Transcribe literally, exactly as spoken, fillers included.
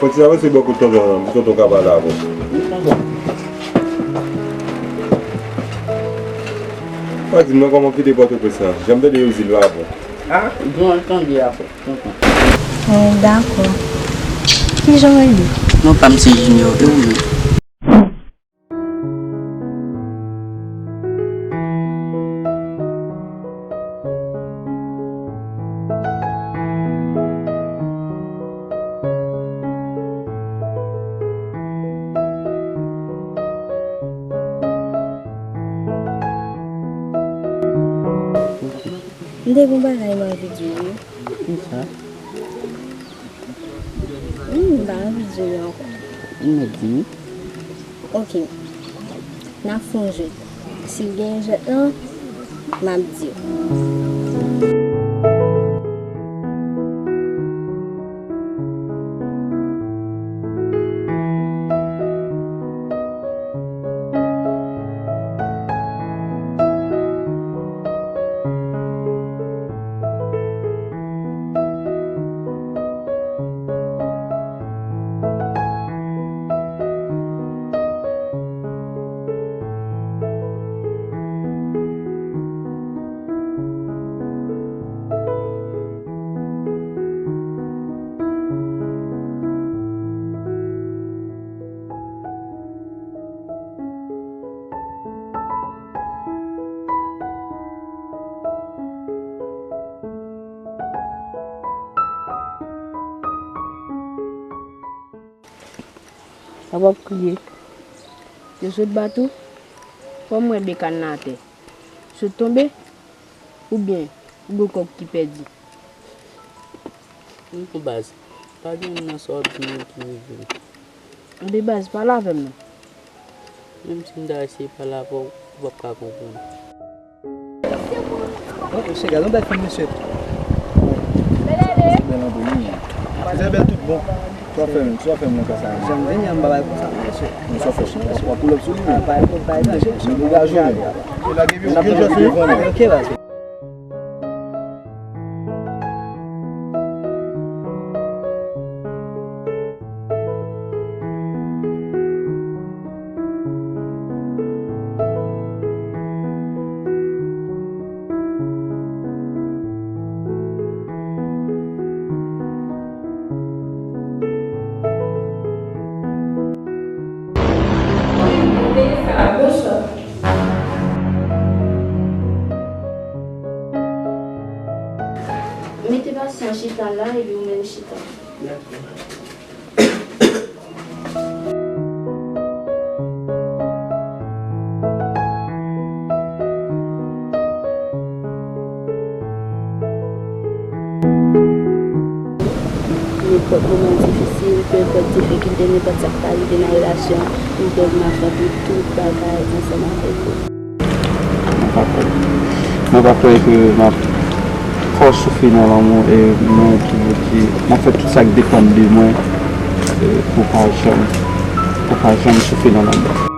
Kontinye avanse bò kot tonton an, pou tonton ka pale avè w. Pa di m non kòman w kite Pòtoprens lan. Jan m tande yo di l pa bon. Ah, jan w tande a, tonton. Oh, dakò. Kijan w rele? Non pa m se Junior, e ou menm? M te gen yon bagay m anvi di w, wi. Kisa? Hmm, m pa anvi di w li ankò. Mèt di m. Oke. N ap fè yon jwèt. Si l genyen jwèt lan, m ap di w. Sa w ap kriye? Yo sot bat ou? Fò m wè bekàn nan atè. Sot tonbe? Oubyen ou gen kòk ki pèdi? Tonton baz, pa gen youn nan sa w ap di yo ki rive m. Anben baz, pale avè m non. Menm si m ta eseye pale avè w, ou p ap ka konprann. Oh, mesye, gade yon bèl fanm, mesye. Bèl anpil, wi. Trè bèl tout bon. Sa w fè menm, sa w fè menm nan kay sa a? Jan m vini an, m pa bay konsa, mesye. Men sa w fè, mesye, w ap pull up sou li, men. Pa, pa, pa, men degaje w, men. N ap gen chans, wi. Ok, baz. Mete pasyan chita la epi ou menm chita. Nenpòt moman difisil, nenpòt difikilte, nenpòt sa k ta rive nan relasyon, m kwè m ap fè tout bagay ansanm avèk ou. Mwen pa kwè. Mwen pa kwè ke m ap fè w soufri nan lanmou e mwen toujou di, m ap fè tout sa k depann de mwen, e, pou w pa janm, pou w pa janm soufri nan lanmou.